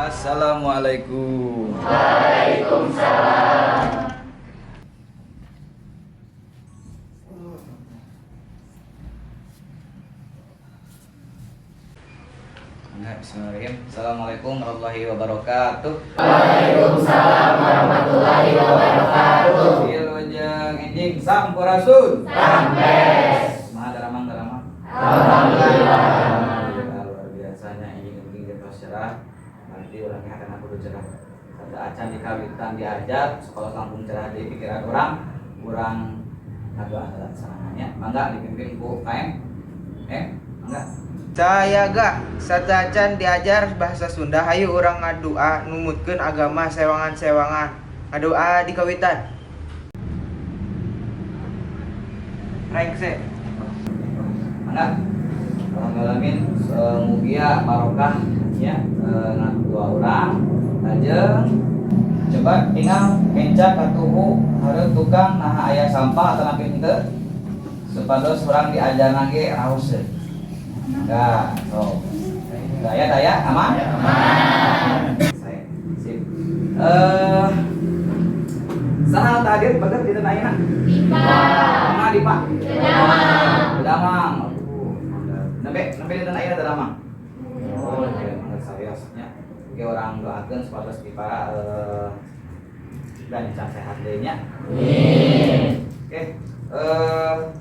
Assalamualaikum. Waalaikumsalam. Enggak, bismillahirrahmanirrahim. Assalamualaikum warahmatullahi wabarakatuh. Waalaikumsalam warahmatullahi wabarakatuh. Wilujeng enjing, sampurasun. Rampes. Kumaha daramang daramang? Alhamdulillah. Alhamdulillah, luar biasanya ini mungkin kita cerah. Nanti orangnya akan aku cerah. Sateuacan dikawitan diajar, sekolah langsung cerah di pikiran urang, urang ngadoa heula sarangannya. Mangga dipimpin ku KM. Eh, mangga. Sayaga sateuacan diajar bahasa Sunda, hayu urang ngadua numutkeun agama sewangan-sewangan. Ngadoa di kawitan. Rengse. Mangga. Alhamdulillah, mugia barokah ya, dua orang lajeng coba tinggal kenca katuhu hareup tukang, nah aya sampah atau napi henteu, supados urang diajar ge raoseun. Nah, so. Daya daya aman? Aman. Saya sip. Saha hadir bager dinten ayeuna? Dipa. Mana Dipa? Damang. Damang. Nembe nembe dinten ayeuna teh damang. Oh, oke, mangga serius nya. Oke, urang doakeun supados Dipa gancang sehat deui nya. Amin. Oke,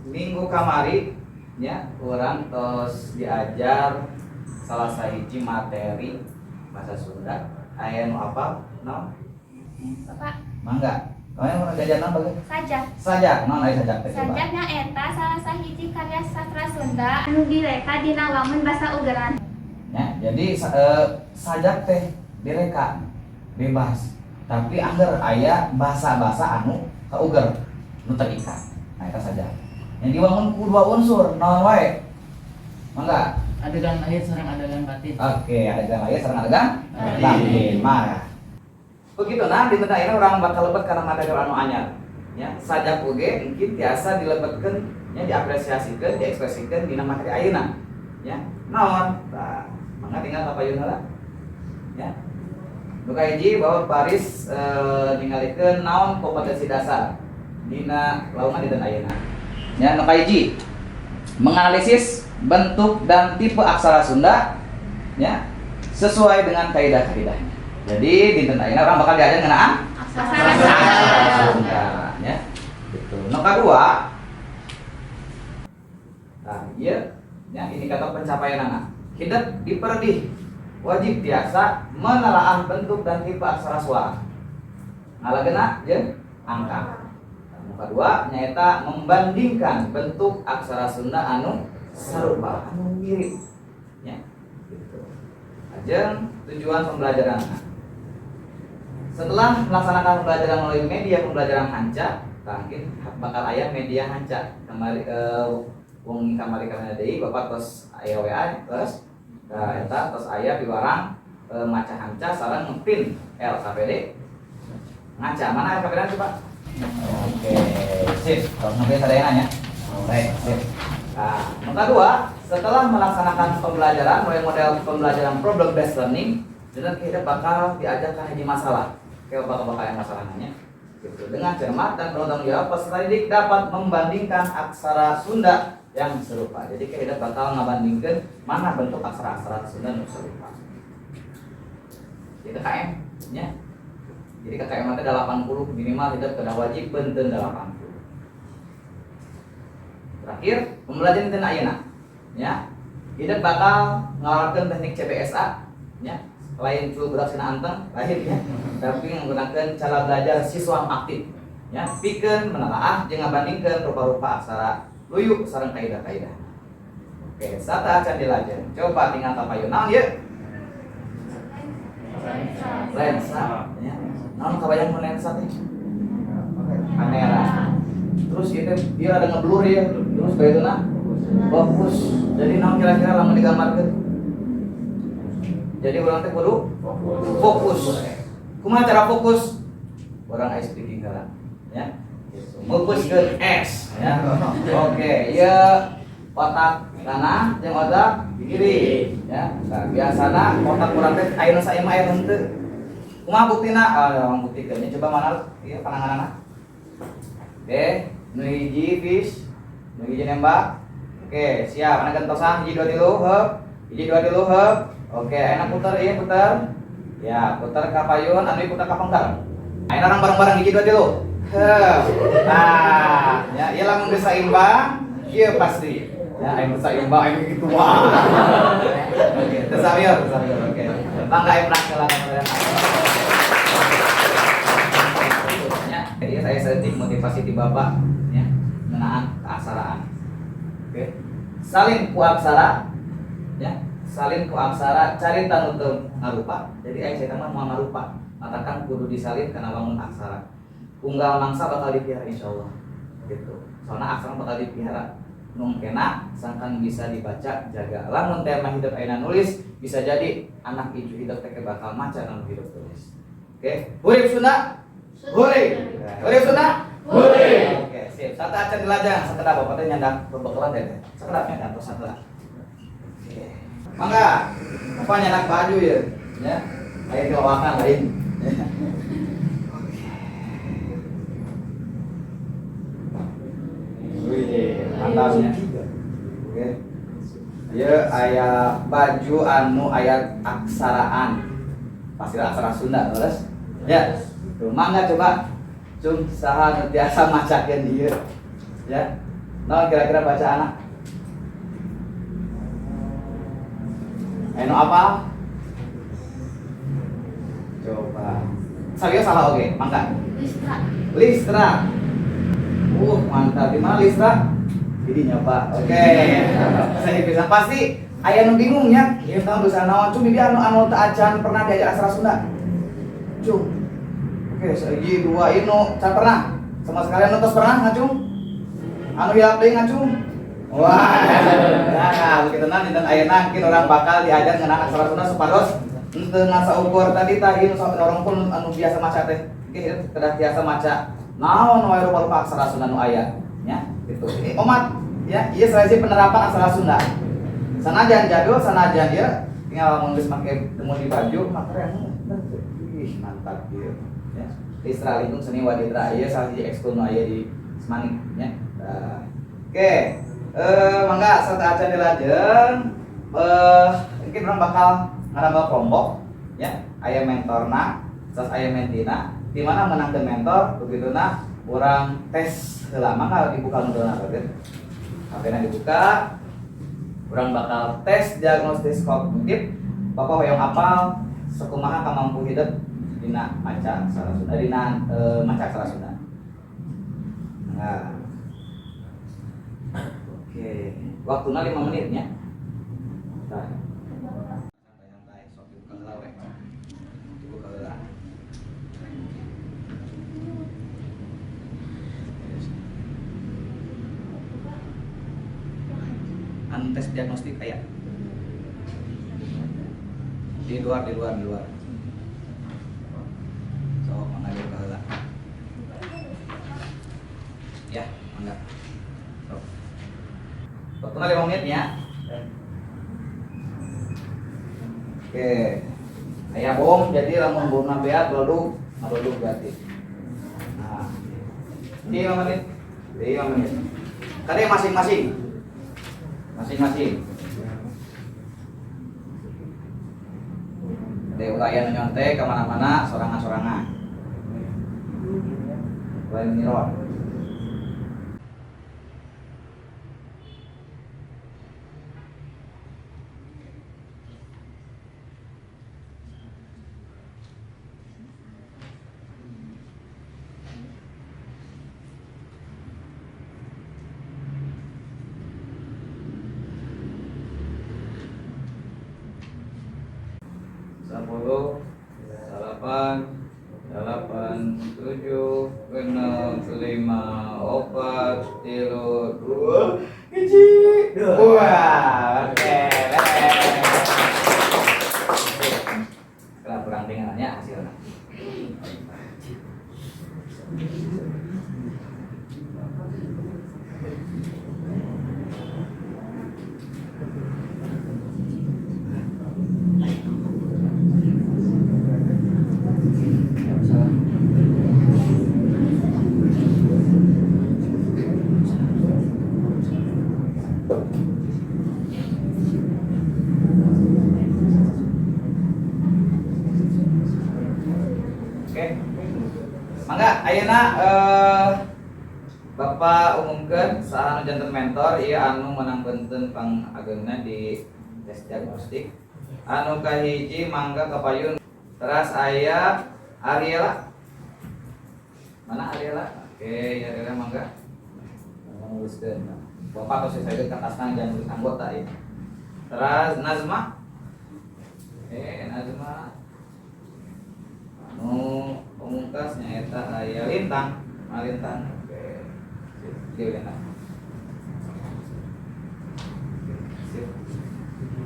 minggu kamari nya urang tos diajar salah sahiji materi bahasa Sunda. Aya nu apal? Naon? Bapak. Mangga. Kamu yang pernah diajar naon bagus? Sajak. Sajak, naon aya sajak teh coba? Sajaknya eta salah sahiji karya sastra Sunda anu direka dina wangun basa ugeran. Ya, jadi sajak teh direka bebas. Tapi angger aya bahasa-bahasa anu kauger nu terikat. Nah, eta sajak. Yang diwangun ku dua unsur, naon wae? Mangga. Adegan lahir sareng adegan batin. Oke, adegan lahir sareng adegan Batin. batin. Mah. Begitu, nah di tengah ini urang bakal lebet karena materi anu anyar. Ya, sajak oge mungkin tiasa dilebetkeun nya, diapresiasikeun, diekspresikan dina materi ayeuna. Ya, naon? Tah, mangga tinggal ka payun heula. Ya. Nu kahiji, bahwa baris ningalikeun naon kompetensi dasar dina laungan dinten ayeuna. Ya, nu kahiji menganalisis bentuk dan tipe aksara Sunda ya sesuai dengan kaidah-kaidahnya. Jadi dinten ayeuna urang bakal diajar ngeunaan Aksara Sunda ya. Gitu. Nu kadua, nah, iya, ya indikator pencapaian anak. Hidup diperdih wajib biasa menelaah bentuk dan tipe aksara suara. Ngalagena jeung angka. Nu kadua nyaeta membandingkan bentuk aksara Sunda anu sarupa, anu mirip. Ya, gitu. Ajeng tujuan pembelajaran. Setelah melaksanakan pembelajaran melalui media pembelajaran Hanca, mungkin bakal aya media Hanca. Kemari wong kamari kamari deui Bapak tos aya WA terus, nah eta tos aya piwarang maca Hanca sareng ngeprint LKPD ngaca. Mana LKPD coba? Oke, sip. Tos ngeprint sadayana nya. Baik, sip. Nah, yang kedua, setelah melaksanakan pembelajaran melalui model pembelajaran problem based learning, dan kita bakal diajarkan hiji masalah. Kayak bakal-bakal yang masalahnya. Gitu. Dengan cermat dan penuh tanggung jawab, peserta didik dapat membandingkan aksara Sunda yang serupa. Jadi kita bakal ngabandingkan mana bentuk aksara-aksara Sunda yang serupa. Jadi KKM, ya. Jadi KKM nanti 80 minimal, tidak kena wajib benten 80. Terakhir, pembelajaran dinten ayeuna. Ya. Kita bakal ngalakukan teknik CBSA, ya. Lain flu berak sina anteng, lain ya. Tapi menggunakan cara belajar siswa aktif. Ya, pikeun menelaah jeung ngabandingkeun rupa-rupa aksara luyu sareng kaidah-kaidah. Oke, sateuacan dilajeng. Coba tinggal kapayun. Naon ieu? Lensa, ya. Naon kabayang mun lensa teh? Kamera. Terus itu dia ada ngeblur ya, terus kayak itu nah fokus. Jadi naon kira-kira lamun digambarkeun? Jadi urang teh kudu fokus. Kumaha cara fokus? Urang ice breaking heula, ya. Fokus ke X, ya. Oke, ya. Otak kanan jeung otak kiri ya. Nah, biasana otak urang teh aya nu saema aya nu henteu. Kumaha buktina? Ah, urang buktikeun. Coba mana ieu pananganana? Oke, nu hiji fish, nu hiji nembak. Oke, siap. Mana gentosan 1 2 3 heup. 1 2 3 heup. Oke, enak putar ieu putar. Ya, putar ka payun, anu putar ka pengker. Ayeuna urang bareng-bareng 1 2 3. Heup. Nah, ya ieu lamun geus saimbang, ieu pasti. Ya, aing geus saimbang aing gitu wah. Oke, teu sawieu, teu sawieu. Oke. Mangga aing praktek lah. Ya, jadi saya sedetik motivasi di bapak ya, ngeunaan keaksaraan. Oke. Salin ku aksara ya, salin ku aksara carita nu teu ngarupa. Jadi aing cerita mah moal ngarupa. Matakan kudu disalin kana wangun aksara. Unggal mangsa bakal dipihara insyaallah. Gitu. Soalna aksara bakal dipihara. Nu kena sangkan bisa dibaca jaga. Lamun tema hidup ayeuna nulis bisa jadi anak icu hidup teh bakal maca anu hidup tulis. Oke, huruf Sunda. Huruf. Huruf Sunda. Huruf. Oke, sip. Satu acan dilajang, sakedap bapak teh nyandak bebekalan teh. Sakedap nya kantos sakedap. Oke. Mangga. Bapak nyandak baju ya. Ya. Aya dilawakan lain. Oke. Wih, mantap ya. Oke. Ieu aya baju anu aya aksaraan. Pasti aksara Sunda, terus. Ya. Tuh, mangga coba. Cung saha nu tiasa macakeun ieu. Ya. Naon kira-kira bacaanna? Anu apa? Coba. Sawieu salah oge, mangga. Listra. Listra. Mantap. Di mana Listra? Jadi nyoba. Oke. Saya bisa pasti aya nu bingung nya. Ieu tah bisa naon? Cung bibi anu teu acan pernah diajar aksara Sunda. Cung. Oke, sehiji dua ieu nu can pernah. Sama sekali anu tos pernah ngacung? Anu hilap deui ngacung? Wah. Nah, begitu nah dinten ayeuna mungkin orang bakal diajar ngeunaan aksara Sunda supados henteu ngan saukur tadi tah ieu nu orang pun anu biasa maca teh. Oke, kedah biasa maca. Naon wae rupa-rupa aksara Sunda nu aya nya gitu. Ini omat ya, ieu salah penerapan aksara Sunda. Sanajan jadul, sanajan ieu tinggal lamun geus make temu di baju mah keren. Ih, mantap ieu. Ya. Listra Lingkung Seni Waditra ieu salah siji ekskul nu aya di Semanik nya. Nah. Oke. Mangga sarta acan dilajeng. Mungkin urang bakal ngarambal kelompok ya, aya mentorna, terus aya mentina. Di mana menangkeun mentor, begituna urang tes heula mangga dibuka nudona oke. HP-na dibuka. Urang bakal tes diagnosis kognitif. Bapak hoyong apal sakumaha kamampu hidup dina maca aksara Sunda, dina maca aksara Sunda. Nah. Oke, waktuna 5 menit nya. Nah. Santai-santai, sok dibuka heula we. Dibuka heula. Anu tes diagnostik aya. Di luar, di luar, di luar. So, mangga dibuka heula. Ya, mangga. Sok. Waktuna 5 menit ya. Oke. Aya bom, jadi lamun bomna beat beledug, ngabeledug berarti. Nah. 5 menit. 5 menit. Kade masing-masing. Masing-masing. Kade ulah aya nu nyontek ka mana-mana sorangan-sorangan. Ulah nyiron. 10, 8, 8, 7, 6, 5, 4, 3, 2, 1. Wah, oke, beres. Sekarang kurang dengannya hasilnya. Oke. Mangga ayeuna Bapak umumkeun saha anu janten mentor ieu anu menang benten pangageungna di tes diagnostik. Anu kahiji mangga kapayun teras aya Ariela. Mana Ariela? Oke, Ariela mangga. Nuliskeun. Bapak tos sesuai kertasna jangan nulis anggota ieu. Teras Nazma. Nazma. Anu pamungkas nyaeta aya Lintang, Lintang. Oke. Sip, ieu Lintang. Sip.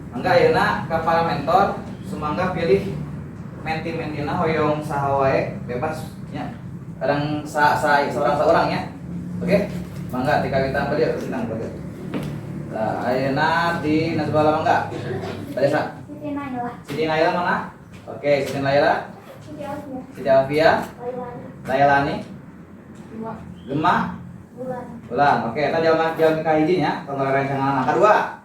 Mangga ayeuna ka para mentor sumangga pilih menti-mentina hoyong saha wae bebas nya. Kadang sa sa seorang-seorang nya. Oke. Mangga ti kawitan beliau Lintang beliau. Nah, ayeuna di Nazbala mangga. Tadi sa Siti Naila. Siti Naila mana? Oke, Siti Naila. Siti Alfia. Siti Alfia, Lailani. Lailani, Dua. Gema, Bulan. Bulan. Oke, eta jalma jalmi kahiji nya, tong rencangan kadua.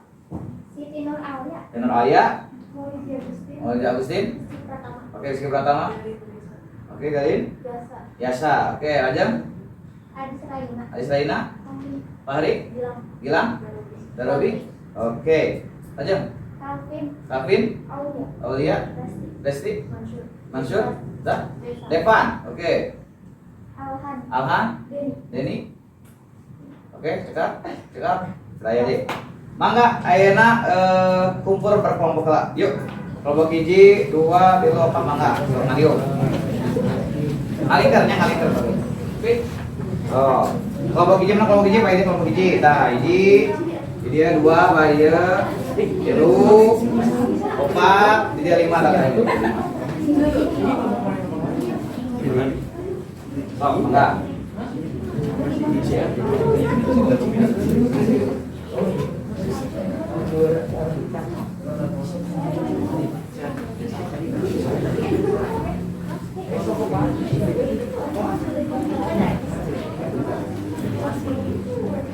Siti Nur Alia. Nur Alia, Maulidi Agustin. Maulidi Agustin. Rizky Pratama. Oke, Rizky Pratama. Oke, Galin. Jasa. Yasa. Oke, Rajam, Adis Raina. Adis Raina, Fahri. Fahri, Gilang. Gilang, Darobi. Oke, Rajam, Calvin. Kavin, Aulia. Aulia, Resti. Resti, Mansur. Mansur, Dah, Devan. Devan. Oke, Alhan. Alhan, Denny. Denny. Oke, cekap, cekap. Raya deh. Mangga ayeuna kumpul berkelompok lah. Yuk. Kelompok hiji, dua, tilu, opat mangga. Sok ngaliung. Ngalingker nya ngalingker bagus. Oh. Kelompok hiji mana kelompok hiji? Pak ini kelompok hiji. Tah, hiji. Jadi dia dua, pak ieu, tilu, opat, jadi dia lima tah. Sok mangga.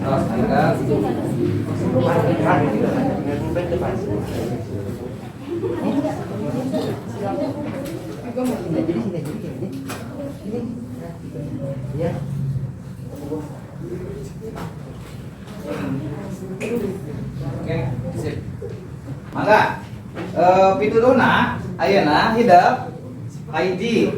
Terus mangga. Oke, sip. Mangga. Pituluna ayeuna hidep hiji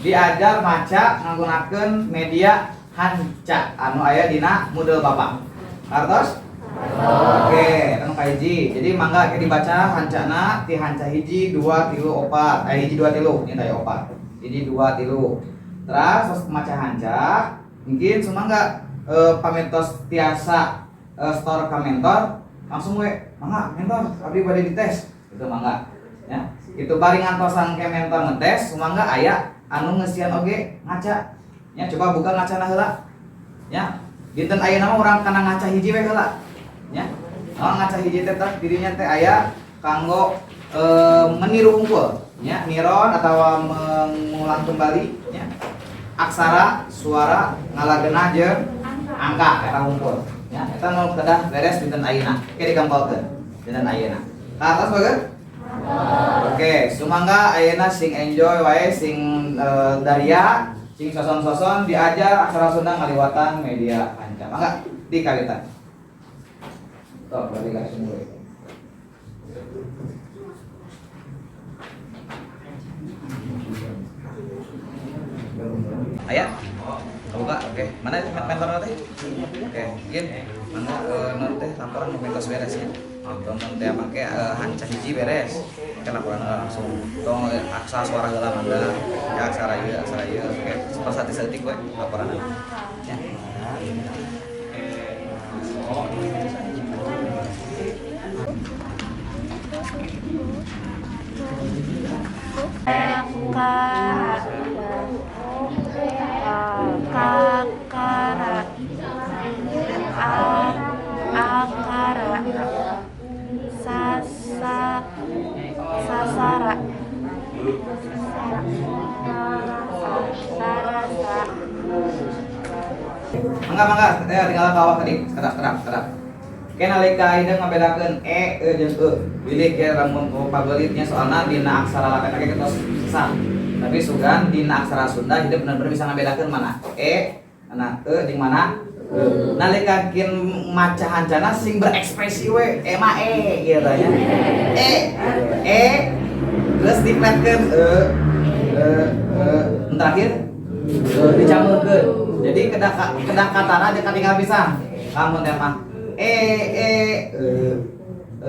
diajar maca nganggunakeun media hanca anu aya dina Moodle Bapak. Kartos? Oke, anu kahiji. Jadi mangga ke dibaca hancana ti hanca hiji, dua, tilu, opat. Hiji, dua, tilu, ini aya opat. Hiji, dua, tilu. Terus tos maca hanca, mungkin sumangga pamintos tiasa store ka mentor langsung we mangga mentor abdi bade dites itu mangga ya itu bari ngantosan ke mentor ngetes sumangga aya anu ngeusian oge ngaca nya coba buka ngacana heula nya dinten ayeuna mah urang kana ngaca hiji we heula nya naon ngaca hiji teh tah dirinya teh aya kanggo meniru unggul nya niron atawa mengulang kembali nya aksara suara ngalagena jeung angka eta unggul ya eta nu kedah beres dinten ayeuna oke dikempolkeun dinten ayeuna ka atas bageun. Oke, sumangga ayeuna sing enjoy wae sing daria sing soson-soson diajar aksara Sunda ngaliwatan media hanca. Mangga dikawitan. Tok balik ka sumur. Aya? Buka, oke. Mana mentor teh? Oke, gin. Mana non teh laporan nu mentos beres ya. Tong non teh make hanca hiji beres. Oke, laporan langsung. Tong aksara suara heula mangga. Ya aksara ieu, aksara ieu. Oke, tos saeutik we laporan. Ya. Kakara. Akara. Mangga, mangga, ya tinggal ka bawah tadi. Sekedap, sekedap, sekedap. Ke nalika hideung ngabedakeun e, e jeung e. Bilih ke lamun pabelitnya, soalna dina aksara Latin ge tos sesah. Tapi sugan dina aksara Sunda hideung bener-bener bisa ngabedakeun mana e, mana e jeung mana e. Nalika kin maca hancana sing berekspresi we, e mah e gitu nya. E, e terus dipletkeun e, e, e, terakhir e, dicamurkeun. Jadi kedah kedah katana jeung katinggal pisan. Lamun teh mah e, e, e, e, e,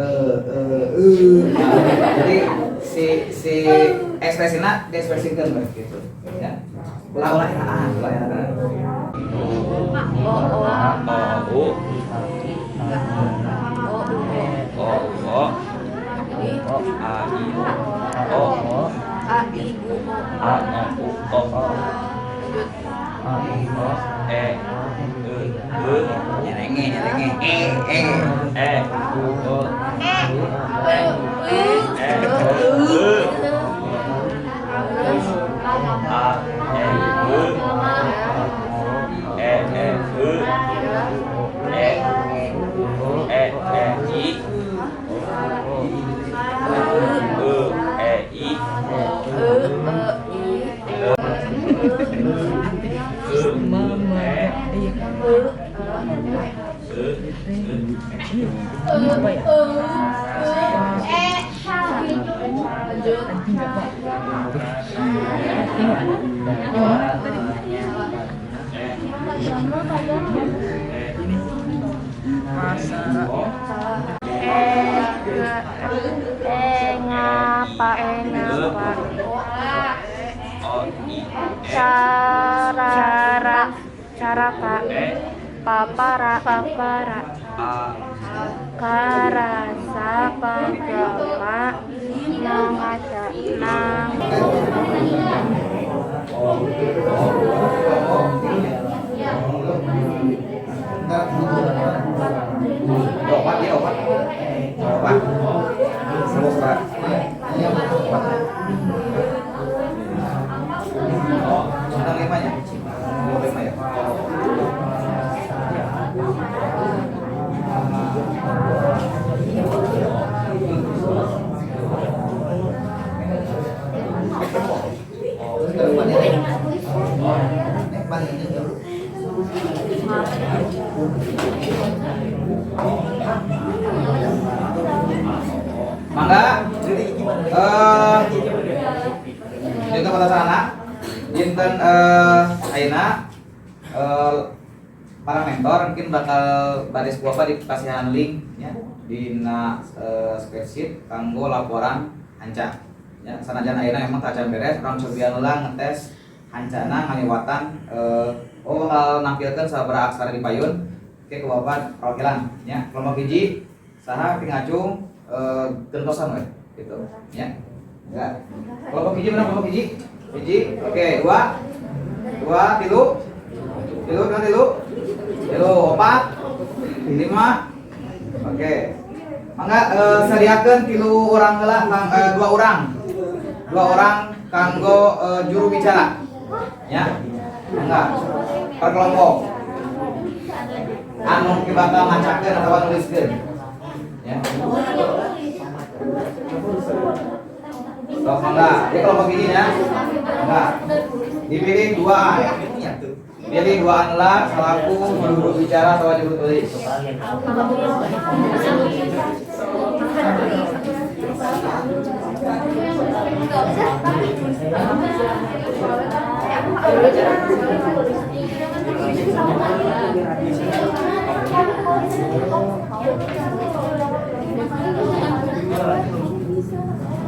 e. Nah, jadi si si ekspresina diekspresikeun we gitu ya. Ulah, ulah eraan, ulah eraan. O O A O U O U O O A I O A I U O. A O U O E E E. Nyerenge, nyerenge, e, e. E O E. E E E A E E E E E E I E E I E E I. E E E. E H. Lanjut. E ngapa, e ngapa. O I E. Cara, cara, cara pak. E. Papara, papara. A. Karasa pagama nangaca nang. O O. Opat ya, opat. Opat. Semua serat. Opat. Tentang lima ya? Lima ya? Mangga, dinten pada sana, dinten ayeuna para mentor mungkin bakal baris ku apa dipasihan link ya dina spreadsheet kanggo laporan hanca ya. Sanajan ayeuna emang tacan beres, urang cobian lah ngetes hancana ngaliwatan oh bakal nampilkeun sabaraha aksara di payun. Oke, ku bapak perwakilan ya kelompok hiji saha pingacung gentosan we gitu ya. Enggak. Kelompok hiji mana kelompok hiji? Hiji. Oke, dua. Dua, tilu. Tilu, dua, tilu. Tilu, opat. Lima. Oke. Mangga sadiakeun tilu orang heula, kang, dua orang. Dua orang kanggo juru bicara. Ya. Mangga. Per kelompok. Anu ki bakal macakeun atawa nuliskeun. Ya. Sok mangga. Ini kelompok ini ya. Mangga. Dipilih dua. Pilih dua lah selaku juru bicara atau juru tulis.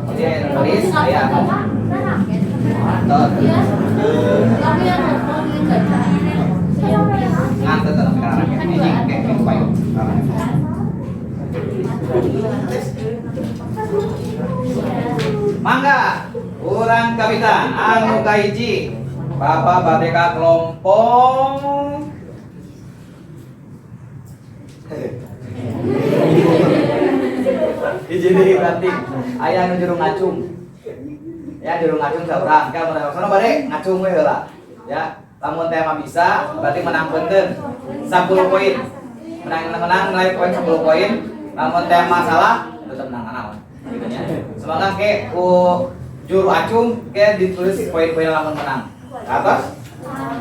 Jadi yang nulis saya ngantot. Ngantot tetap karena ini kayak payung. Mangga, urang kawitan anu kahiji. Bapak bade ka kelompok. Hiji deui berarti aya anu juru ngacung. Ya, juru ngacung saurang. Ka mun sono bade ngacung we heula. Ya. Lamun tema bisa berarti menang benten 10 poin. Menang nilai poin 10 poin. Lamun tema salah tetap menang naon. Gitu nya. Semoga ke ku juru acung ke ditulis poin-poin lamun menang. Ke atas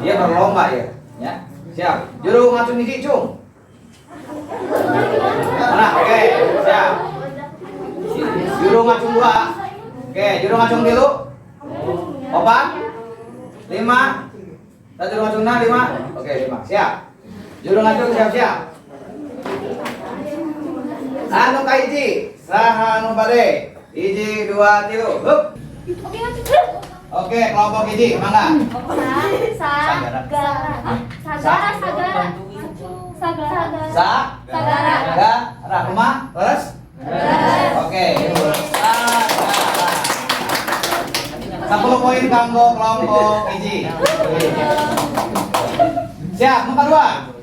dia berlomba ya. Ya. Siap. Juru ngacung hiji cung. Mana? Oke, siap. Juru ngacung 2. Oke, juru ngacung 3. 4 5. Juru ngacung 5. Oke, 5. Siap. Juru ngacung siap-siap. Anu ka hiji, saha anu bade? 1 2 3. Hup. Oke, kelompok hiji, mangga. Sagara. Sagara. Sagara. Sagara. Sagara. Gara. Rumah, terus? Oke, sagara. 10 poin kanggo kelompok hiji. Siap, nomor 2.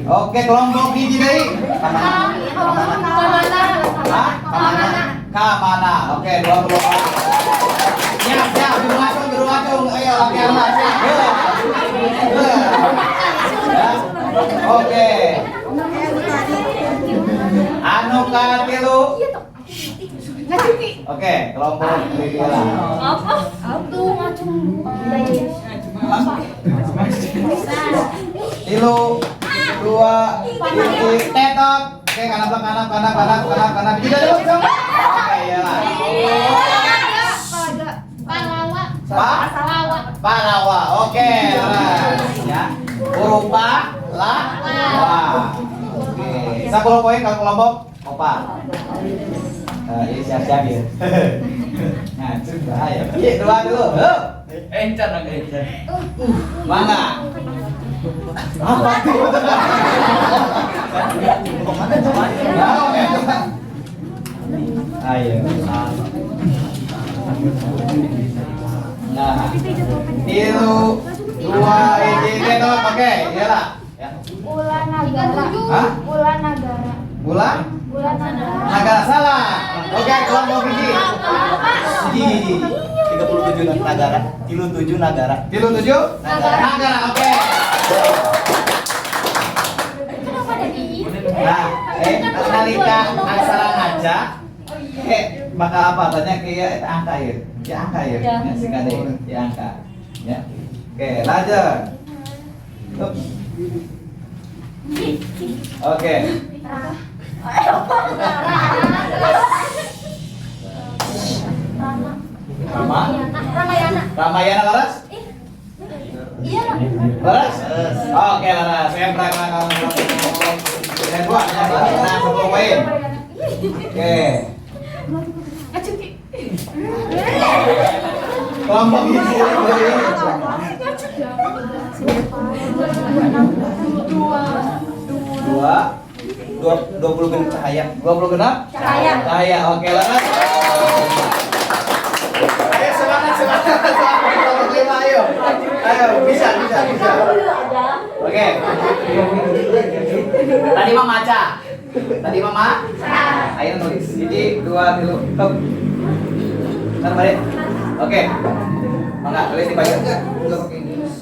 Oke, kelompok hiji deui. Kamana? Hah? Kamana? Oke, 20 orang. Siap, siap, juru ngacung, ayo latihan lah, siap. Oke. Anu katilu. Oke, kelompok lima. Apa? Tuh ngacung. 3 2 1, tetot. Oke, kanan kanan kanan kanan kanan kanan. Tidak dulu, dong. Oke, iyalah. Palawa. Palawa. Palawa. Oke, ya. Huruf pa, la, wa. Oke. 10 poin kalau kelompok opat. Nah, ini siap-siap ya. Nah, bahaya. Iya, 2 dulu. Encan encan. Mana? Apa tuh? Ayo. Nah, 3 2 1, tetot. Oke, iyalah. Ula nagara. Hah? Ula nagara. Ula? Ula nagara. Nagara salah. Oke, kelompok hiji. Hiji. 37 nagara. 37 nagara. 37 Nagara. Nagara, oke. Kenapa dari? Nah, nalika aksara ngaca, bakal apa? Tanya ke ya, eta angka ya. Ya angka ya. Ya. Ya, si kade, ya angka. Ya. Oke, lanjut. Ups. Oke. Rama? Ramayana. Ramayana laras? Iya. Laras? Oke, laras. Saya pernah saya buat ya, nah, 10 poin. Oke. Kelompok hiji. 2 20 genap cahaya. 20 genap? Cahaya. Cahaya. Oke, laras. Ayo semangat semangat. Kelompok 5 ayo. Ayo, bisa bisa bisa. Oke. Tadi mah maca. Tadi mah ayo nulis. 1 2 3 top. Ntar balik. Oke. Mangga tulis di payung. Enggak, enggak pakai Inggris.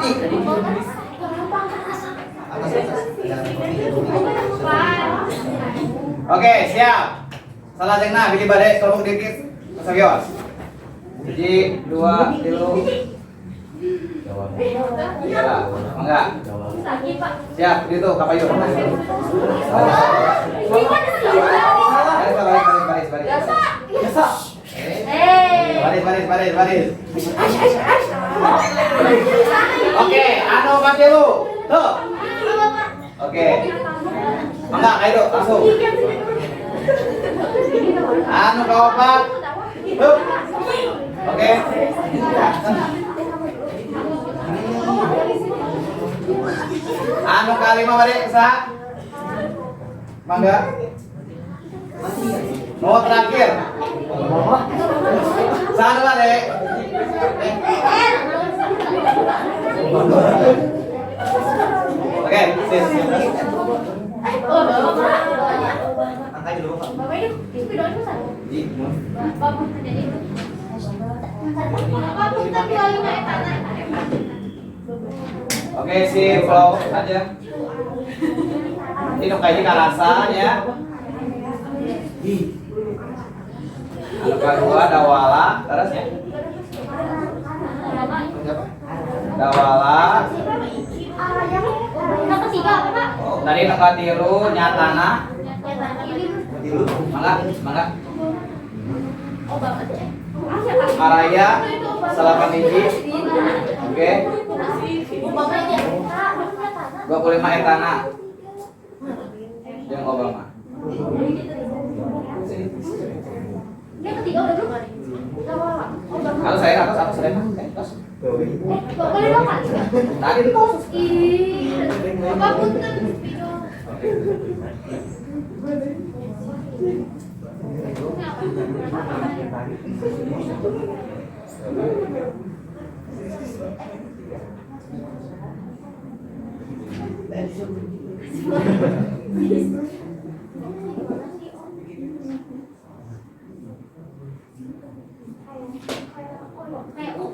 Ih, tadi tulis. Atas atas. Oke, siap. Salah jengna bilih bade kelompok dikit. Sabios. 1 2 3. Iya, mangga. Siap, itu kapayun. Baris, baris, baris, baris. Baris, baris, baris, baris. Oke, anu katilu. Tuh. Oke. Mangga, ayo langsung. Anu kaopat. Hup. Oke. Anu kalima bade sa. Mangga. Nomor terakhir. Sana bade. Oke, sis. Apa punten 25 etana. Oke, si flow aja. Ini nu kahiji karasa nya. Anu kadua dawala, terus ya. Dawala. Yang ketiga apa, Pak? Tadi nu katilu nyatana. Mangga, mangga. Araya 8 hiji. Oke. 25 etana. Jeung Obama. Yang ketiga udah belum? Kalau saya atas atas saya mah, tos. Boleh dua kali? Tadi tos. Ih, apa punten? Kayak U.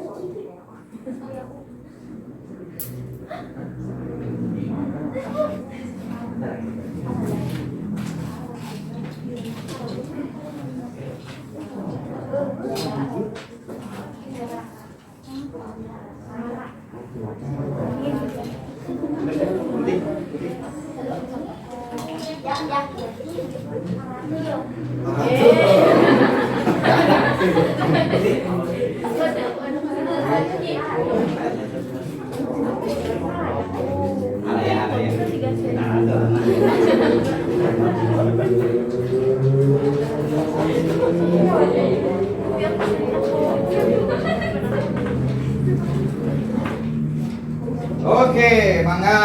Oke, mangga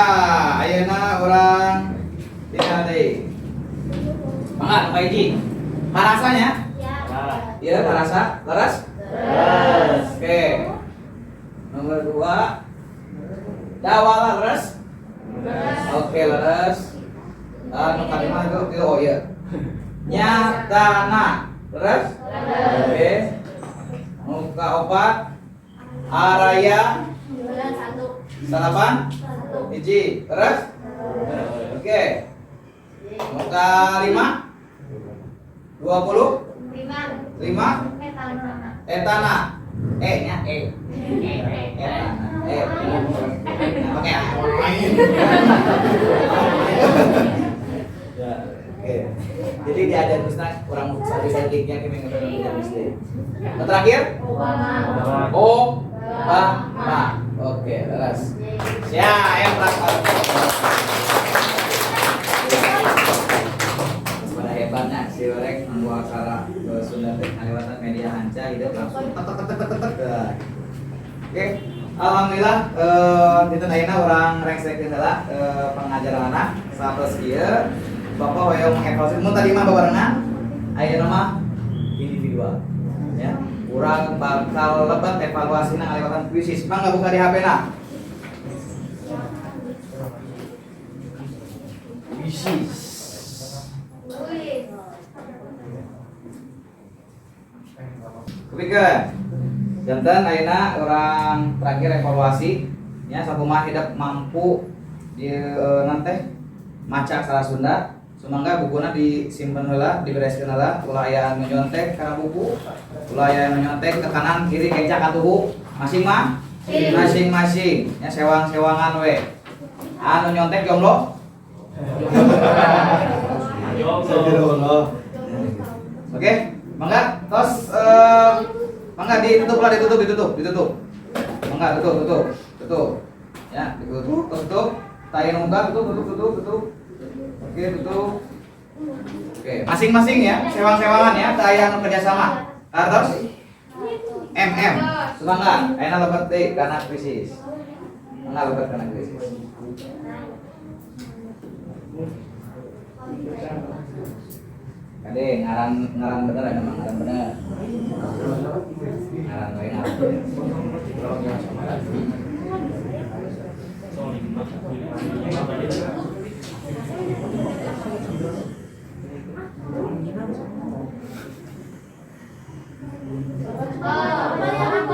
ayeuna urang tinggal deui. Mangga nu kahiji. Karasanya? Ya. Iya, karasa. Leres? Leres. Oke. Nomor 2. Dawala leres? Leres. Oke, leres. Nu kalima itu oh iya. Nyatana. Leres? Leres. Oke. Nu kaopat Araya 1. 8 hiji. Terus? Oke. Nu kalima 25 etana. E nya E. Etana. E. Pakai A. Ya, oke. Jadi diajar Ustaz kurang sadi-sadinya kami ngebener mesti. Yang terakhir? Obama. Obama. Oke, terus. Ya, yang terakhir. Pada hebatnya si Orek membuat acara Sunda teh ngalewatan media hanca hidup langsung tek tek tek tek tek. Oke, alhamdulillah dinten ayeuna urang rengsekeun heula pengajaran anak satos ieu. Bapak hoyong mengevaluasi mun tadi mah babarengan, ayeuna mah individual. Ya, urang bakal lebat evaluasina ngalewatan kuisis. Mangga buka di HP na. Kuisis. Kupikeun. Janten ayeuna urang terakhir evaluasi nya sakumaha hidup mampu di nanteh maca aksara Sunda. Sumangga bukuna disimpen heula, dibereskeun heula, ulah aya anu nyontek kana buku, ulah aya anu nyontek ke kanan kiri keca ka tuhu. Masing-masing nya sewang-sewangan we. Anu nyontek jomblo? Jomblo. Oke, mangga tos mangga ditutup lah, ditutup. Mangga tutup. Ya, ditutup, tutup. Tayin muka tutup. Oke, tutup. Oke, masing-masing ya, sewang-sewangan ya, taya anu kerjasama. Artos? MM. Sumangga, ayeuna lebet deui kana krisis. Mangga lebet kana krisis. Kade ngaran bener ada mah ngaran bener. Ngaran we ngaran. Oh,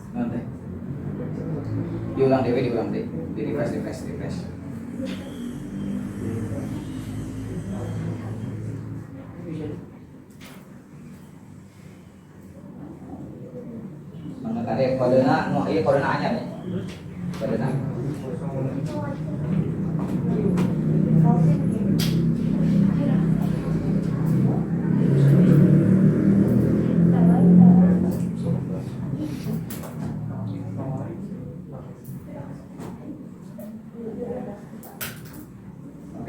Nanti diulang dewe, diulang deh, di refresh, refresh, refresh. Mangga kade kodena, nu ieu kodena anyar ya. Kodena.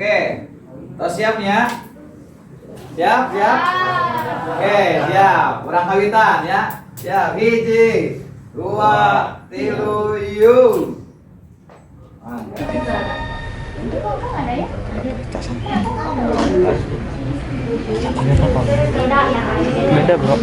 Oke, terus siap ya? Siap, siap? Oke, siap. Urang kawitan ya. Siap, 1, 2, 3, yuk. Beda bro.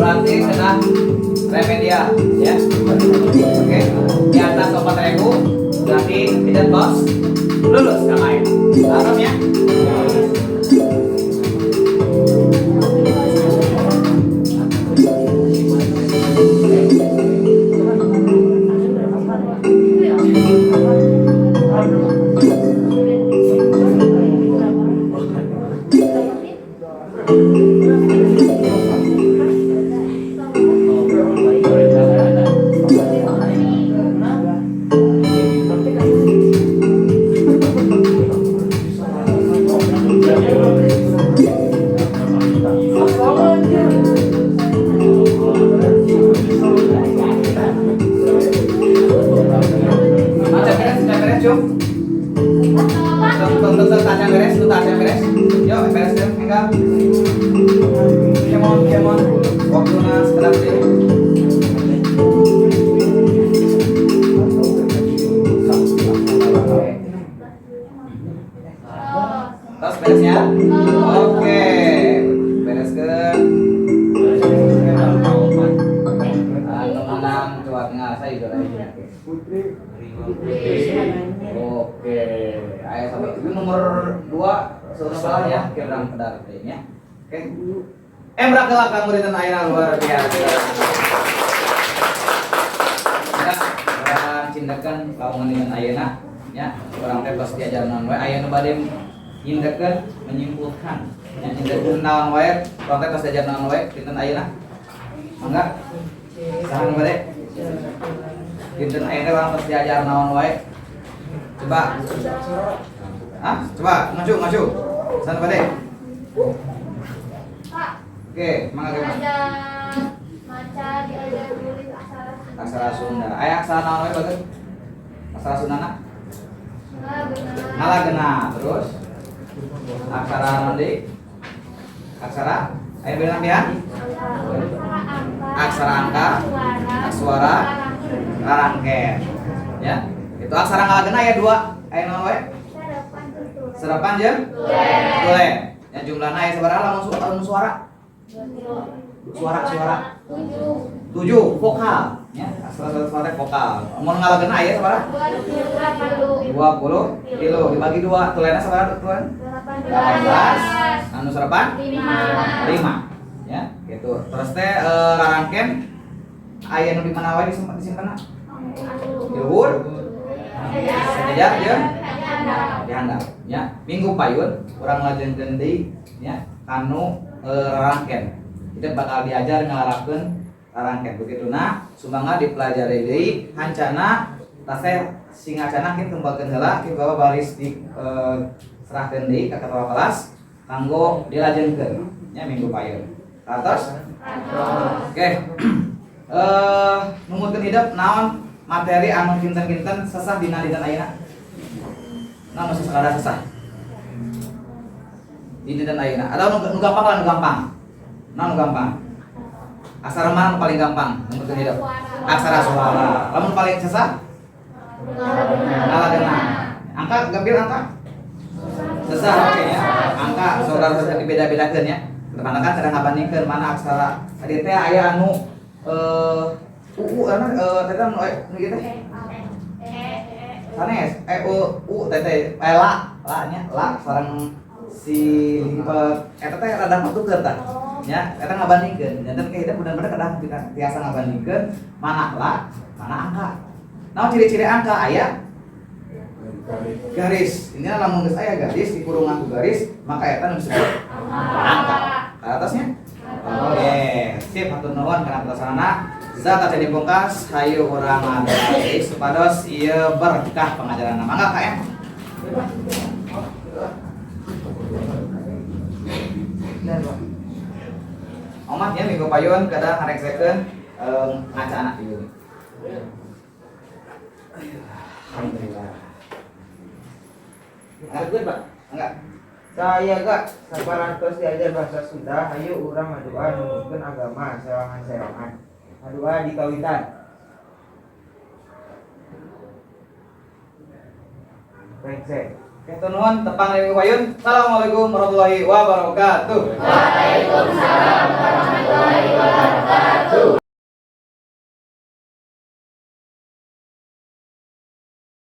Berarti kena remedia ya. Oke, di atas 4.000 berarti tidak tos lulus KKN. Paham ya? Terus beresnya? Oke, bereskan. Anu coba tinggal saya juga lagi. Oke, ayo sampai itu nomor 2 sebelah ya, kira pedar nya. Oke. Emrak kelak kamu dan ayeuna luar biasa. Ya, urang cindakeun lawangan dengan ayeuna nya, urang teh tos diajar naon wae aya nu bade nyindakeun menyimpulkan. Nya nyindakeun naon wae, urang teh tos diajar naon wae dinten ayeuna. Mangga. Saha nu bade? Dinten ayeuna urang tos diajar naon wae. Coba. Hah? Coba maju maju. Saha nu bade? Oke, mangga gimana? Diajar maca, diajar tulis aksara Sunda. Aksara Sunda. Aya aksara naon wae bagus? Aksara Sundana? Ngalagena. Ngalagena. Terus Aksara naon deui? Aksara aya beda ya? Aksara angka, suara, rarangken. Ya. Itu aksara ngalagena aya dua, aya naon we? Serapan jeung tulen. Ya jumlahna aya sabaraha lamun suara? Suara suara 7 vokal ya, aksara suara vokal. Mun ngalagena aya sabaraha? 20 tilu dibagi 2, tulenna sabaraha tulen? 18. Anu serapan? 5. Ya, gitu. Terus teh rarangken aya nu di mana wae disimpenna? Di luhur, sajajar jeung di handap ya. Minggu payun urang lajengkeun deui nya kanu rarangken. Kita bakal diajar ngalarapkeun rarangken. Begituna sumangga dipelajari deui hancana taseh singacana kita kembangkeun heula kita bawa baris di serahkeun deui ka ketua kelas kanggo dilajengkeun nya minggu payun. Atos? Oke. Numutkeun hidep naon materi anu kinten-kinten sesah dina dinten ayeuna? Naon nu sakada sesah? Di dinten ayeuna. Atau nu gampang lah, nu gampang. Naon nu gampang? Aksara mana nu paling gampang numutkeun hidep? Aksara suara. Lamun paling sesah? Ngalagena. Angka gampil angka? Sesah oke ya. Angka saudara saudara dibeda-bedakeun ya. Karena kan kadang ngabandingkeun mana aksara tadi teh aya anu u anu teh anu nu ieu teh sanes e u u teh teh la la nya la sareng si eta teh rada matukeun tah nya eta ngabandingkeun janten ke hidup bener-bener kadang tiasa ngabandingkeun mana la mana angka. Naon ciri-ciri angka aya garis. Ini lamun geus aya garis di kurungan ku garis maka eta nu disebut angka. Ke atasnya? Oke, sip hatur nuhun kana patarosanana. Zakat jadi pungkas hayu urang ngadoa supados ieu berkah pengajaranna. Mangga KM. Omat ya minggu payun kadang ngareksekeun ngaca anak di bumi. Alhamdulillah. Enggak, Pak? Enggak. Saya gak saparantos diajar bahasa Sunda, hayu urang ngadoa numutkeun agama sewangan-sewangan. Ngadoa di kawitan. Brengsek. Oke, nuhun tepang minggu payun. Assalamualaikum warahmatullahi wabarakatuh. Waalaikumsalam.